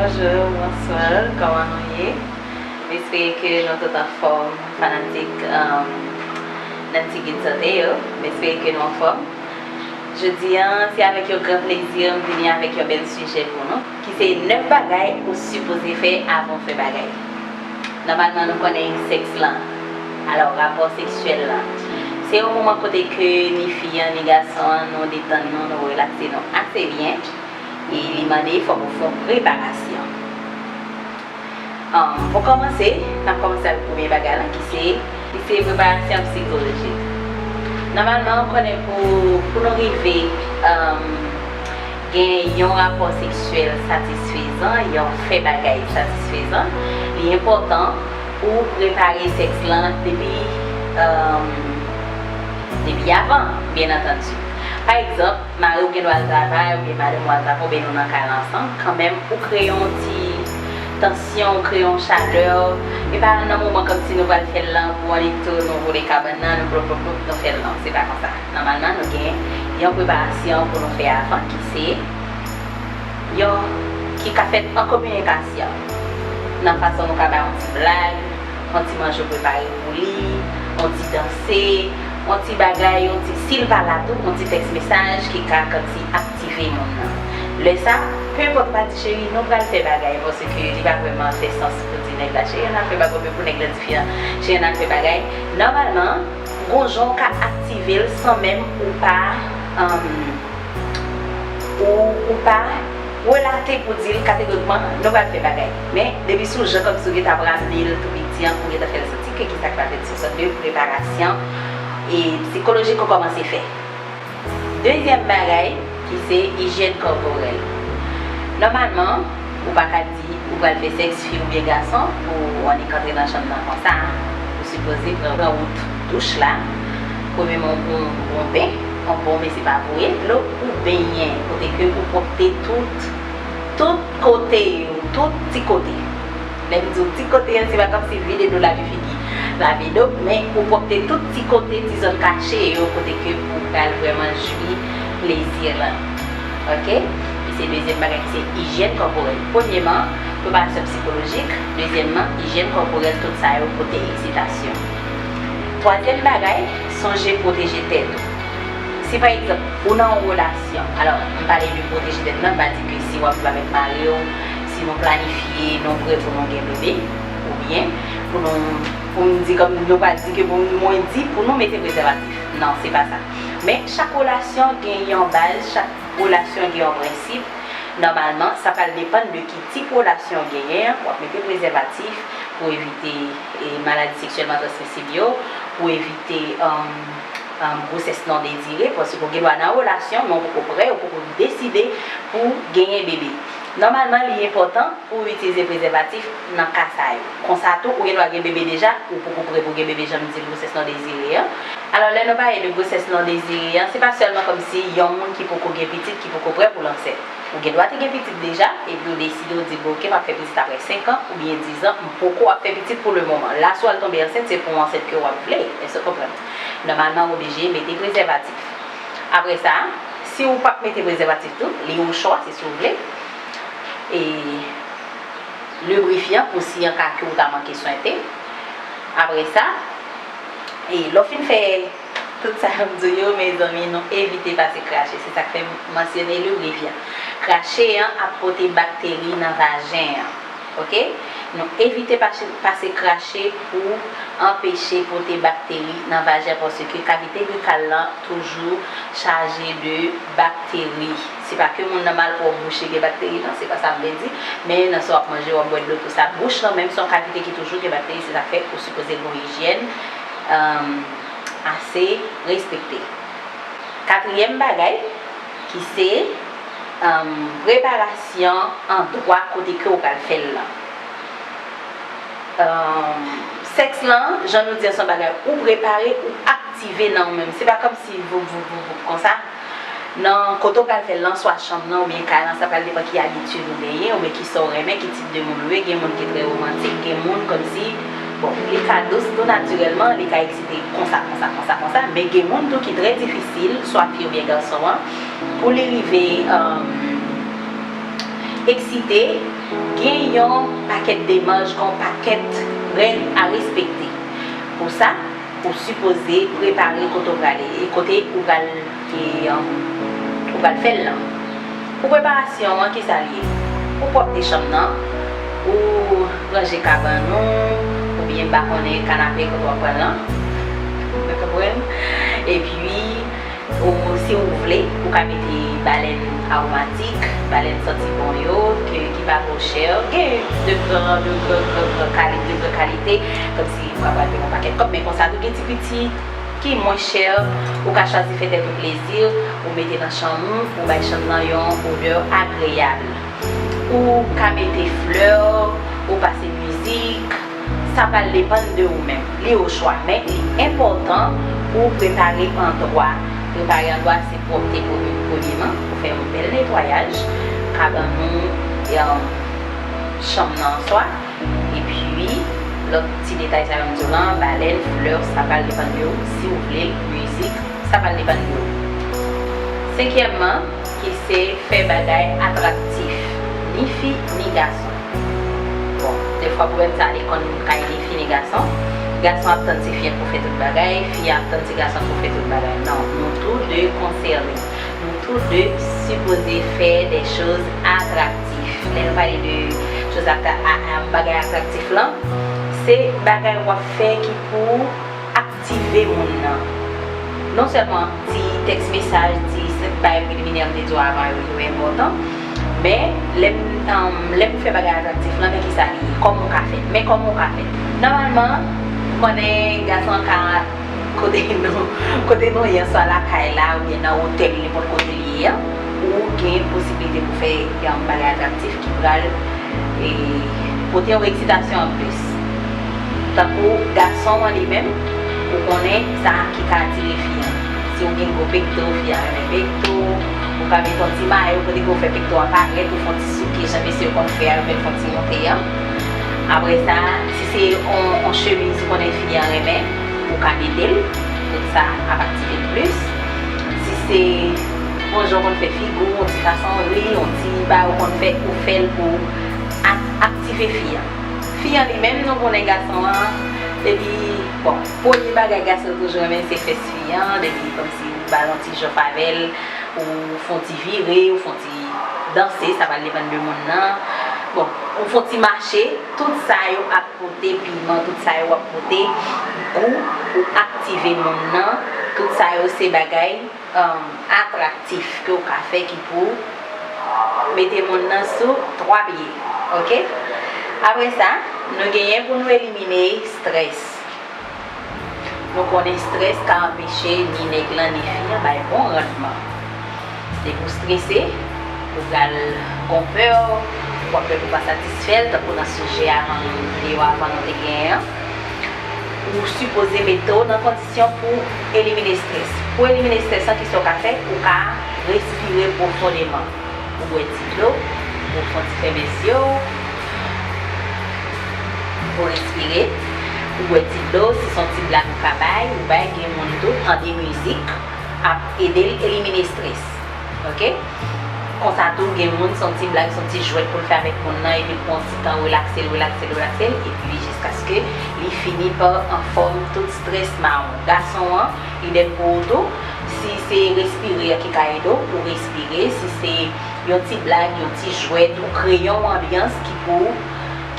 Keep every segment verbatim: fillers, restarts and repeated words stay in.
Bonjou, bonswa, kòman nou ye? M espere ke nou tout anfòm, fanatik, um, Nancy Guide Santé yo. M espere ke nou anfòm. Jodi a, se avèk yon gran plezi m vini avèk yon bèl sijè pou nou, ki se nèf bagay ou sipoze fè avan w fè bagay. Nòmalman, nou konnen sèks lan, alò, rapò seksyèl lan, se yon moman kote ke ni fi an, ni gason an, nou detann nou, nou relakse nou ase byen. E li mande fòk ou fè yon preparasyon. Um, pou kòmanse, n ap kòmanse avèk premye bagay lan, ki se, ki se preparasyon sikolojik. Nòmalman, ou konnen pou, pou nou rive, um, gen yon rapò seksyèl satisfezan, yon fè bagay satisfezan, li enpòtan pou prepare sèks lan depi, um, depi avan, byen antandi. Pa egzanp, mari w gen dwa al travay, oubyen madanm ou al travay, oubyen nou nan kay la ansanm, kanmenm ou kreye yon ti tansyon, ou kreye yon chalè, e pa nan moman kòmsi nou pral fè l lan, pou annik tou nou woule kabann nan, nou plop, plop, plop, nou fè l, non, se pa konsa. Nòmalman, nou gen yon preparasyon pou nou fè avan, ki se yon, ki ka fèt an kominikasyon, nan fason nou ka bay yon ti blag, yon ti manje ou prepare pou li, yon ti danse, yon ti bagay, yon ti, si l pa la tou, yon ti tèks mesaj ki ka kòmsi aktive moun nan. Lè sa, pe enpòt ou pa di, cheri, nou pral fè bagay, paske li pa vrèman fè sans pou di nèg la, cheri, ann al fè bagay, oubyen pou nèg la di fi an, cheri, ann al fè bagay. Nòmalman, gon jan ou ka aktive l san menm ou pa, um, ou, ou pa relate pou di l kategorikman, nou pral fè bagay. Men, depi sou jan kòmsi ou gentan ap rale l tou piti an, ou gentan fè l santi ke ki sa k pral fèt, se yon sòt de preparasyon e sikolojik ou kòmanse fè. Dezyèm bagay, ki se ijyèn kòporèl. Nòmalman, ou pa ka di ou pral fè sèks, fi oubyen gason, pou w annik antre nan chanm nan konsa. Ou sipoze pran, pran wout douch la. Premyèman, ou pran, ou pran yon ben, yon bon ben, se pa voye dlo, ou benyen, kote ke ou pwòpte tout, tout kote yo, tout ti kote. Lè m di w ti kote an, se pa kòmsi vide dlo lave figi, lave do, men ou pwòpte tout ti kote, ti zòn kache yo, kote ke ou pral vrèman jwi plezi lan. Oke? E se dezyèm bagay ki se ijyèn kòporèl. Premyèman, preparasyon sikolojik. Dezyèmman, ijyèn kòporèl, tout sa yo pote eksitasyon. Twazyèm bagay, sonje pwoteje tèt ou. Si pa egzanp, ou nan yon relasyon, alò, m pale de pwoteje tèt mwen, m pa di ke si w ap viv avèk mari w, si nou planifye, nou prè pou nou gen bebe, oubyen pou nou, pou m di kòm nou pa di ke pou mwen di pou nou mete prezèvatif. Non, se pa sa. Men chak relasyon gen yon baz, chak relasyon gen yon prensip. Nòmalman, sa pral depann de ki tip relasyon w genyen an. W ap mete prezèvatif pou evite, e, maladi seksyèlman transmisib yo, pou evite, um, um, gwosès non dezire, paske w gen dwa nan relasyon, men w poko prè, w poko deside pou genyen bebe. Nòmalman, li enpòtan pou w itilize prezèvatif nan ka sa yo. Konsa tou, ou gen dwa gen bebe deja, ou poko prè pou gen bebe, jan m di l, gwosès non dezire an. Alò, lè nou pale de gwosès non dezire an, se pa sèlman kòmsi yon moun ki poko gen pitit, ki poko prè pou l ansent. Ou gen dwa te gen pitit deja, epi w deside, w di, "Bon, oke, m ap fè pitit apre senk an oubyen diz an, m poko ap fè pitit pou le moman." La, si w al tonbe ansent, se pou yon ansent ke w ap vle. Èske w konprann? Nòmalman, w oblije mete prezèvatif. Apre sa, si w p ap mete prezèvatif tou, li yon chwa, se si w vle. E librifyan pou si an ka ke w ta manke swente. Apre sa, e lè w fin fè tout sa m di w yo, mezanmi, nou evite pase krache. Se sa k fè m mansyone librifyan. Krache an ap pote bakteri nan vajen an. Oke? Nou evite pase, pase krache pou anpeche pote bakteri nan vajen, paske kavite bikal lan toujou chaje de bakteri. Se pa ke moun nan malpwòp, bouch li gen bakteri, non, se pa sa m vle di. Men nan sa w ap manje, w ap bwè dlo, tou sa, bouch lan menm se yon kavite ki toujou gen bakteri, se sa k fè ou sipoze gen yon ijyèn, um, ase respekte. Katriyèm bagay, ki se, um, preparasyon andwa kote ke w pral fè l lan. Um, sèks lan, jan nou di an, se yon bagay ou prepare, ou aktive nan ou menm. Se pa kòmsi voup, voup, voup, voup, konsa. Nan kote w pral fè l lan, swa chanm nan oubyen kay lan, sa pral depann ki abitid ou genyen, oubyen kisa w renmen, ki tip de moun ou ye. Gen moun ki trè womantik, gen moun kòmsi, bon, li ka dous tou natirèlman, li ka eksite konsa, konsa, konsa, konsa, men gen moun tou ki trè difisil, swa fi oubyen gason an, pou li rive, um, eksite, Gen yon pakèt demach, gen yon pakèt règ a respekte. Pou sa, ou sipoze prepare kote w prale, kote ou pral, e, ou pral fè l lan. Pou preparasyon an, ki sa l ye? Ou pwòpte chanm nan, ou ranje kabann ou, oubyen m pa konnen kanape kote w ap pran lan. Ou konprann? Epi, ou, si ou vle, ou ka mete balèn awomatik, balèn santi bon yo, ke, ki pa twò chè. Gen de gran, de gran, gran, gran kalite, de gran kalite, kòmsi ou ka pral peye yon pakèt kòb, men konsa tou gen ti piti ki mwen chè, ou ka chwazi fè tèt ou plezi, ou mete nan chanm ou, ou bay chanm nan yon odè agreyab. Ou ka mete flè, ou pase mizik, sa pral depann de ou menm. Li o chwa, men li enpòtan pou w prepare andwa. Prepare andwa se pwòpte premye, premyeman, ou fè yon bèl netwayaj, kabann ou, e, chanm nan an swa. Epi, lòt ti detay sa yo m di w lan, balèn, flè, sa pral depann de ou. Si w vle l, mizik, sa pral depann de ou. Senkyèmman, ki se fè bagay atraktif, ni fi, ni gason. Bon, dèfwa pwoblèm sa a li konn kay ni fi, ni gason. Gason ap tann ti fi an pou fè tout bagay, fi an ap tann ti gason pou fè tout bagay. Non, nou tou de konsène. Nou tou de sipoze fè de choz atraktif. Lè nou pale de choz atra-, a, a, bagay atraktif lan, se bagay w ap fè ki pou aktive moun nan. Non sèlman ti tèks mesaj, ti senp bagay preliminè m te di w avan yo, yo enpòtan. Men, lè m, um, lè m fè bagay atraktif lan, men kisa li ye? Kòman w ka fè l? Men kòman w ka fè l? Nòmalman, konnen gason an ka kote nou, kote nou ye, swa lakay la, oubyen nan otèl, nenpòt kote li ye an, ou gen posiblite pou fè yon bagay atraktif ki pral, e, pote yon eksitasyon anplis. Tankou gason an li menm, ou konnen sa ki ka atire fi an. Si w gen gwo pekto, fi an renmen pekto, ou ka mete yon ti mayo kote ke w fè pekto a parèt, ou fè yon ti souke, jan mesye yo konn fè a, yo mèt fè yon ti monte an. Apre sa, si se yon, yon chemiz ou konnen fi an renmen, ou ka mete l, tout sa ap aktive l plis. Si se yon jan w konn fè figi w, yon ti fason ri, yon ti bagay ou konn fè, ou fè l pou ak-, aktive fi an. Fi an li menm, nou konnen gason an, depi, bon, premye bagay gason yo toujou renmen se fès fi an, depi kòmsi ou ba l yon ti jòf avè l, ou fè yon ti vire, ou fè yon ti danse, sa va depann de moun nan. Bon, ou fè yon ti mache, tout sa yo ap pote piman, tout sa yo ap pote gou pou aktive moun nan, tout sa yo se bagay, um, atraktif ke w ka fè ki pou mete moun nan sou twa pye, oke? Apre sa, nou genyen pou nou elimine estrès. Nou konnen estrès ka anpeche ni nèg lan ni fi an bay bon randman. Depi w strese, ou pral gon pè, w ap pè pou w pa satisfè l, tankou nan sijè avan videyo avan nou te genyen an. Ou sipoze mete w nan kondisyon pou elimine estrès. Pou elimine estrès lan, kisa w ka fè? Ou ka respire pwofondeman. Ou bwè ti dlo, ou fè yon ti fèmen zye w, ou respire, ou bwè ti dlo, si se yon ti blag ou ka bay, ou bay, gen moun tou, tande mizik ap ede l elimine estrès. Oke? Konsa tou, gen moun, se yon ti blag, se yon ti jwèt pou l fè avèk moun nan, epi l pran yon ti tan, relakse l, relakse l, relakse l, epi jiskaske li fini pa anfòm tout estrès mawon. Gason an, idèm pou ou tou, si se respire ki ka ede w, ou respire, si se yon ti blag, yon ti jwèt, ou kreye yon anbyans ki pou,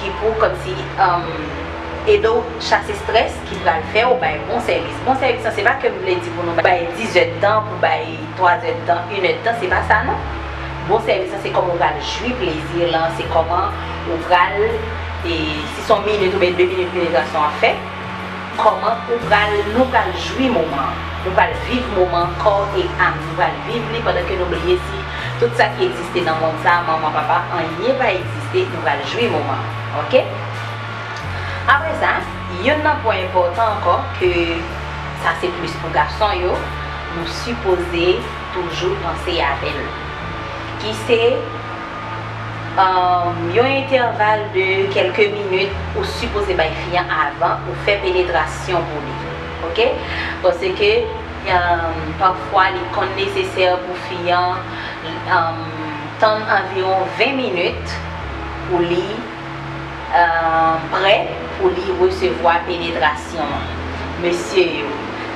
ki pou kòmsi, um, ede w chase estrès, ki pral fè w bay bon sèvis. Bon sèvis lan, se pa ke m vle di pou nou bay diz èdtan, pou bay twa èdtan, inèdtan, se pa sa non. Bon sèvis lan, se kòman ou pral jwi plezi lan, se kòman ou pral, e, si se yon minit oubyen de minit penetrasyon an fè, kòman ou pral, nou pral jwi moman an. Nou pral viv moman an, kò e am. Nou pral viv li pandan ke nou bliye si tout sa ki egziste nan mond sa a, manman, papa, anyen pa egziste, nou pral jwi moman an. Oke? Apre sa, youn nan pwen enpòtan ankò, ke sa se plis pou gason yo, nou sipoze toujou panse avè l. Ki se, um, yon entèval de kèlke minit ou sipoze bay fi an avan ou fè penetrasyon pou li. Oke? Paske, um, pafwa li konn nesesè pou fi an, um, tann anviwon ven minit pou li, euh, prè pou li resevwa penetrasyon an. Mesye yo,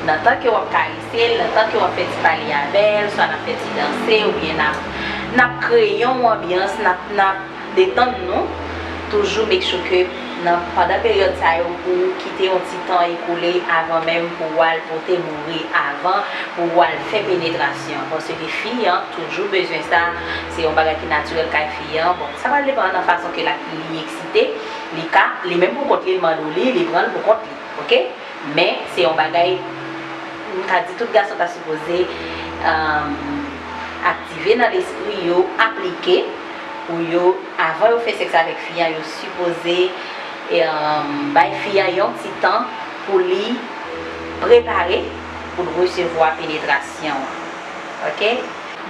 nan tan ke w ap karese l, nan tan ke w ap fè ti pale avè l, swa n ap fè ti danse, oubyen n ap, n ap kreye yon anbyans, n ap, n ap detann nou, toujou make sure ke nan, pandan peryòd sa yo, ou kite yon ti tan ekoule avan menm pou w al pote boure, avan pou w al fè penetrasyon. Paske fi an toujou bezwen sa, se yon bagay ki natirèl kay fi an. Bon, sa pral depann nan fason ke l ap, li eksite, li ka, li menm pou kont li, l mande w li, li pran l pou kont li, oke? Men, se yon bagay, m ka di tout gason ta sipoze, um, aktive nan lespri yo, aplike, pou yo, avan yo fè sèks avèk fi an, yo sipoze, um, bay fi an yon ti tan pou li prepare, pou l resevwa penetrasyon an. Oke?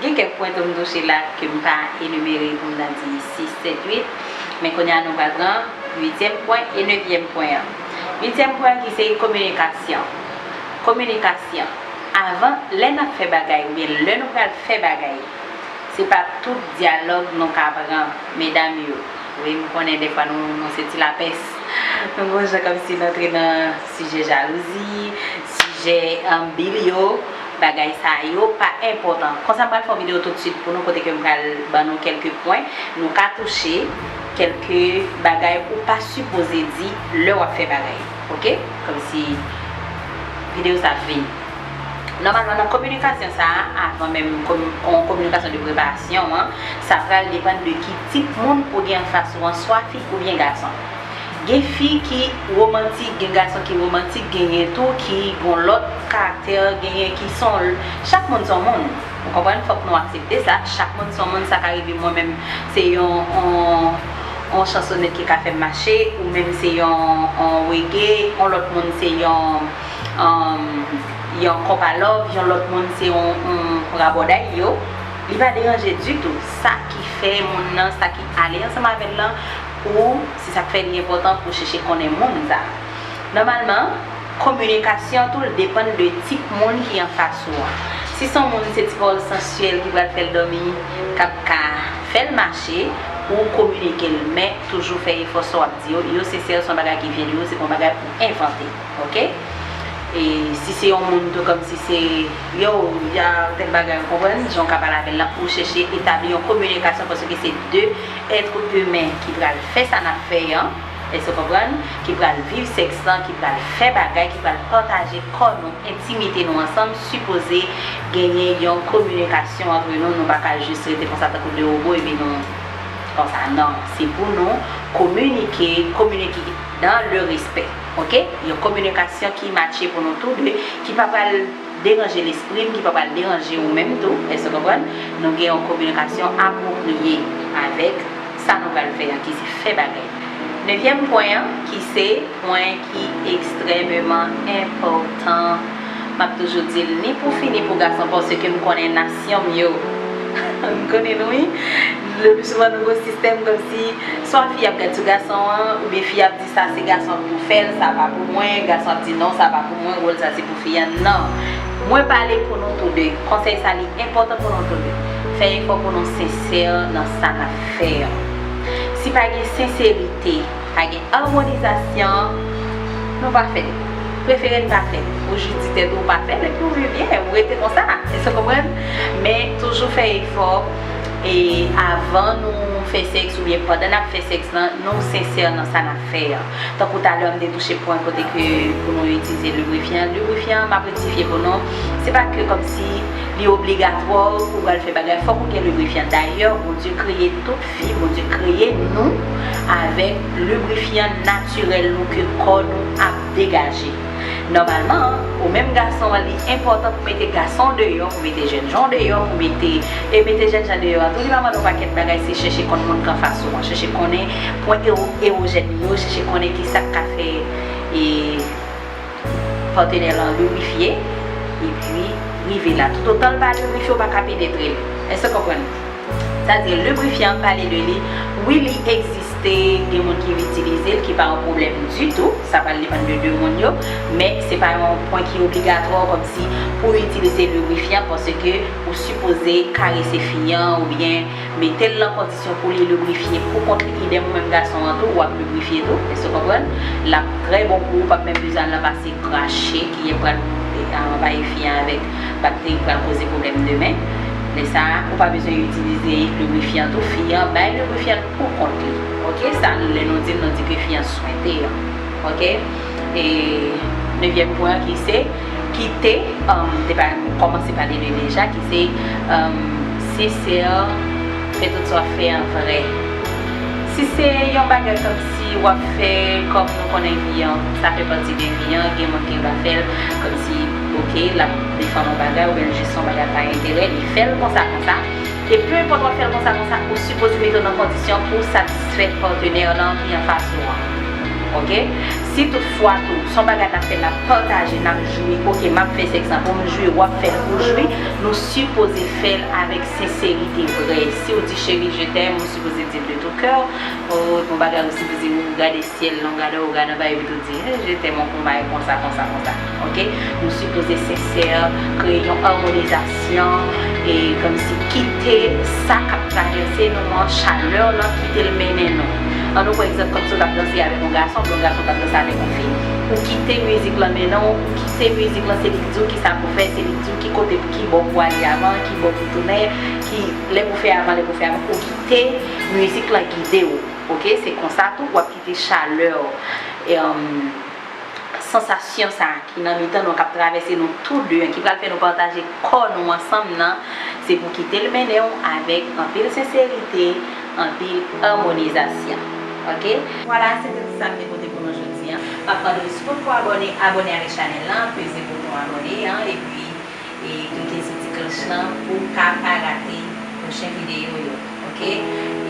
Gen kèk pwen tou m touche la ke m pa enimere pou m ta di sis, sèt, uit, men kounye a nou pral pran uityèm pwen e nevyèm pwen an. Uityèm pwen an ki se kominikasyon. Kominikasyon. Avan, lè n ap fè bagay oubyen lè nou pral fè bagay, se pa tout dyalòg nou ka pran, medam yo. Wi, m konnen dèfwa nou, nou se ti lapès. Nou gon jan kòmsi n antre nan sijè jalouzi, sijè, um, bil yo, bagay sa yo pa enpòtan. Konsa m pral fè yon videyo toutswit pou nou kote ke m pral ban nou kèlke pwen nou ka touche, kèlke bagay ou pa sipoze di lè w ap fè bagay. Oke? Kòmsi videyo sa ap vini. Nòmalman, nan kominikasyon sa a, avan menm komi-, yon kominikasyon de preparasyon an, sa pral depann de ki tip moun ou gen anfas ou an, swa fi oubyen gason. Gen fi ki womantik, gen gason ki womantik, genyen tou ki gon lòt karaktè, genyen ki se yon, chak moun se yon moun. Ou konprann? Fòk nou aksepte sa. Chak moun se yon moun, sa ka rive mwen menm, se yon, yon, yon chansonèt ki ka fè m mache, ou menm se yon, yon reggae, yon lòt moun se yon, um, yon konpa love, yon lòt moun se yon, yon rabòday yo. Li pa deranje ditou. Sa ki fè moun nan, sa ki ale ansanm avè l lan, ou, se sa k fè li enpòtan pou chèche konnen moun sa. Nòmalman, kominikasyon tou depann de tip moun ki anfas ou an. Si se yon moun se ti pawòl sansyèl ki pral fè l dòmi, k ap ka fè l mache, ou kominike l, men toujou fè efò sa w ap di yo, yo sensè, se yon bagay ki vyen de ou, se pa yon bagay ou envante, oke? E si se yon moun tou kòmsi se, yo, y a tèl bagay, ou konprann, jan w ka pale avè l lan, ou chèche etabli yon kominikasyon paske se de èt imen ki pral fè sa n ap fè an, èske w konprann? Ki pral viv sèks lan, ki pral fè bagay, ki pral pataje kò nou, entimite nou ansanm, sipoze genyen yon kominikasyon antre nou. Nou pa ka jis rete konsa tankou de wobo, epi nou konsa. Non, se pou nou kominike, kominike dans le respect, oke? Yon kominikasyon ki matche pou nou tou de, ki pa pral deranje lespri m, ki pa pral deranje ou menm tou, èske w konprann? Nou gen yon kominikasyon apwopriye avèk sa nou pral fè an, ki se fè bagay. Nevyèm pwen an, ki se pwen ki ekstrèmeman enpòtan. M ap toujou di l, ni pou fi, ni pou gason, paske m konnen nasyon m yo. M konnen nou, wi. Le pli souvan, nou gon sistèm kòmsi, swa fi ap gad sou gason an, oubyen fi ap di, sa se gason an pou fè l, sa pa pou mwen, gason ap di, non, sa pa pou mwen, wòl sa se pou fi an. Non. Mwen pale pou nou tou de. Konsèy sa li enpòtan pou nou tou de. Fè efò pou nou sensè nan sa n ap fè an. Si pa gen senserite, pa gen amonizasyon, nou pa fè l. Prefere n pa fè l. Ou jis di tèt ou, ou pa fè l, epi ou viv byen, ou rete konsa. Èske w konprann? Men toujou fè efò, e avan nou fè sèks oubyen pandan n ap fè sèks lan, nou sensè nan sa n ap fè an. Tankou talè m te touche pwen kote ke pou nou itilize librifyan. Librifyan, m ap rektifye pou nou, se pa ke kòmsi li obligatwa ou pral fè bagay, fòk ou gen librifyan. Dayè, Bondye kreye tout fi, Bondye kreye nou avèk librifyan natirèl nou ke kò nou ap degaje. Nòmalman, ou menm gason an, li enpòtan pou mete gason deyò, pou mete jènjan deyò, pou mete, e mete jènjan deyò a tou, li pa mande yon pakèt bagay, se chèche konn moun k anfas ou an, chèche konnen pwen ewo-, ewojèn yo, chèche konnen ki sa k ka fè, e, patnè lan librifye, epi rive la. Toutotan l pa librifye, ou pa ka penetre l. Èske w konprann? Sa di, librifyan, pale de li. Wi, li egziste, gen moun ki itilize l, ki pa yon pwoblèm ditou. Sa pral depann de de moun yo. Men se pa yon pwen ki obligatwa kòmsi pou itilize librifyan, paske ou sipoze karese fi an oubyen mete l nan kondisyon pou li librifye pou kont li. Idèm ou menm gason an tou, w ap librifye tou. Èske w konprann? L ap trè bon pou ou, w p ap menm bezwen al nan pase krache, ki pral anvayi fi an avèk bakteri, pral koze pwoblèm demen. Lè sa a, ou pa bezwen itilize librifyan tou, fi an bay librifyan pou kont li. Oke, sa lè nou di l, nou di ke fi an swente an. Oke? E nevyèm pwen an ki se kite, um, te pa, kòmanse pale de deja, ki se, um, sensè, fè tout sa w ap fè an vrè. Si se yon bagay kòmsi w ap fè, kòm nou konnen vi an, sa fè pati de vi an, gen moun ki va fè l kòmsi, oke, l ap defann yon bagay, oubyen jis yon bagay pa enterè, li fè l konsa, konsa. E pe enpòt w ap fè l konsa, konsa, ou sipoze mete w nan kondisyon pou w satisfè patnè w lan ki anfas ou an. Oke? Si toutfwa tou, se yon bagay n ap fè, n ap pataje, n ap jwi, oke, m ap fè sèks lan pou m jwi, w ap fè l pou w jwi, nou sipoze fè l avèk senserite vrè. Si w di, "Chérie, je t'aime," ou sipoze di l de tout cœur. O, yon bagay ou sipoze ou gade syèl lan, ou gade, ou gade anba epi tou di, "Eh, je t'aime," yon bagay konsa, konsa, konsa. Oke? Nou sipoze sensè, kreye yon amonizasyon, e kòmsi kite sa k ap travèse nou an, chalè lan, kite l mennen nou. Ann nou pran egzanp, kòmsi w t ap danse avèk yon gason, oubyen yon gason t ap danse avèk yon fi, ou kite mizik lan mennen w, ou kite mizik lan, se li k di w kisa pou fè, se li k di w ki kote, ki bò pou ale avan, ki bò pou tounen, ki lè pou fè avan, lè pou fè avan, ou kite mizik lan gide w. Oke, se konsa tou w ap kite chalè, em, sansasyon sa a ki nan mitan nou, k ap travèse nou tou de, ki pral fè nou pataje kò nou ansanm nan, se pou kite l mennen w avèk anpil senserite, anpil amonizasyon. Oke? Vwala, se te sa m te pote pou nou jodi a. M ap mande w, si w potko abòne, abòne avèk chanèl lan, peze bouton abòne an, epi e klike sou ti klòch lan pou w ka pa rate pwochen videyo yo, oke?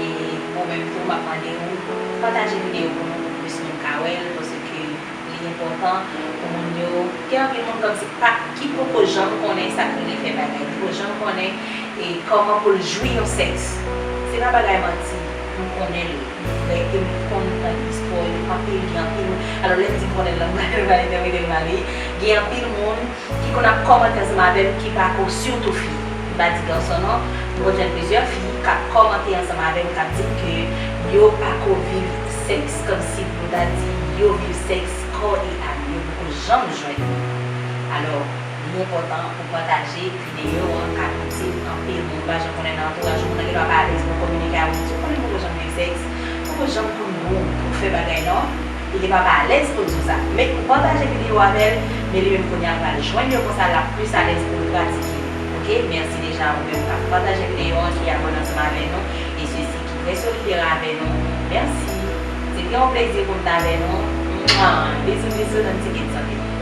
E ou menm tou, m ap mande w pataje videyo pou nou, pou plis moun ka wè l, paske li enpòtan pou moun yo. Gen anpil moun kòmsi pa, ki poko janm konnen sa k rele fè bagay, ki poko janm konnen, e kòman pou l jwi yon sèks. Se pa bagay manti, nou konnen l, nou frè, e nou konn nan istwa yo, anpil, gen anpil moun. Alò, lè m di konnen l lan, m pa entèprete l mal, wi. Gen anpil moun ki konn ap kòmante ansanm avè m, ki pa ko, sitou fi. M pa di gason non, m konn jwenn plizyè fi k ap kòmante ansanm avè m, k ap di m ke yo pa ko viv sèks kòmsi pou ta di yo viv sèks kò e am, yo poko janm jwenn. Alò, li enpòtan pou pataje videyo an, k ap itil anpil moun. Ou pa janm konnen nan antouraj ou, moun nan genlè pa alèz pou kominike avè w, ou di w konnen m poko janm viv sèks, m poko janm konn bon pou fè bagay non. Li te pa, pa alèz pou l di w sa. Men ou pataje videyo avè l, men li menm kounye a l pral jwenn yo konsa l ap plis alèz pou l pratike. Oke, mèsi deja ou menm k ap pataje videyo an, ki abòne ansanm avè nou, e sesi ki trè solidè avè nou. Mèsi. Se te yon plezi pou m t avè nou. Mwa. Bizou, bizou, nan ti kèt sante.